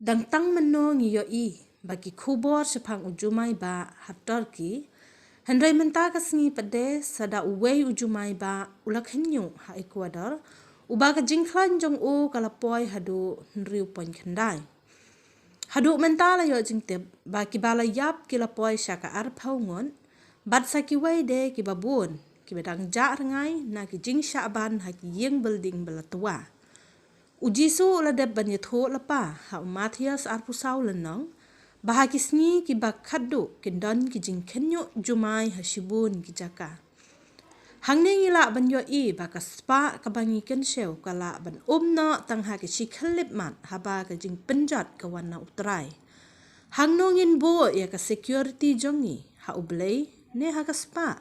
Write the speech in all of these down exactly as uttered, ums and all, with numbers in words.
Dang tang mynno ngi ïohi ba ki khubor shaphang u jumai bah ha Turkey. Hynrei mynta ka sngi pat de, sa da uwei u jumai bah u la khynñiuh ha Ecuador, uba ka jingkhlaiñ jong u ka la poi haduh hynriew point khyndai. Haduh mynta la ïoh jingtip ba kiba la ïap ki la poi sha ka arphew ngut, bad sa kiwei de kiba bun kiba dang jah rngai na ki jingshah ban ha ki ïing building ba la twa. U Jisu u la dep ban ïathuh lypa ha u Mathaios arphew saw lynnong ba ha ki sngi kiba khatduh kin don ki jingkhynñiuh jumai ha shibun ki jaka. Hangne ngi lah ban ïohi ba ka spah kaba ngi kynshew ka lah ban um noh tang ha ka shi khyllipmat haba ka jingpynjot ka wan na U Trai. Hangno ngin buh ïa ka security jong ngi, ha U Blei ne ha ka spah?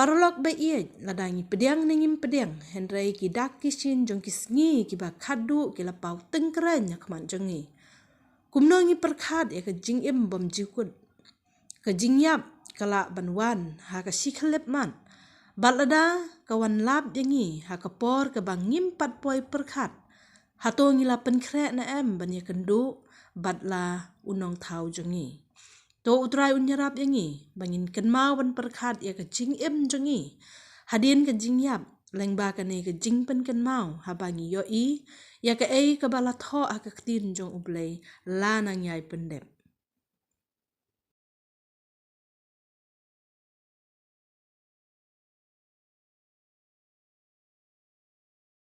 Paralok ba ïeit, lada ngi pdiang ne ngim pdiang, hynrei ki dak ki shin jong ki sngi kiba khatduh ki la paw tyngkreiñ ha khmat jong ngi. Kumno ngi pyrkhat ïa ka jingim bymjukut? Ka jingïap ka lah ban wan ha ka shi khyllipmat, bad lada ka wan lap ïa ngi ha ka por kaba ngim pat poi pyrkhat, hato ngi la pynkhreh ne em ban ïakynduh bad la u nongthaw jong ngi? To U Trai un ïarap ïa ngi ba ngin kynmaw ban pyrkhat ïa ka jingim jong ngi hadien ka jingïap, lyngba kane ka jingpynkynmaw haba ngi ïohi ïa kaei kaba la thoh ha ka ktien jong U Blei la nang ïai pyndep.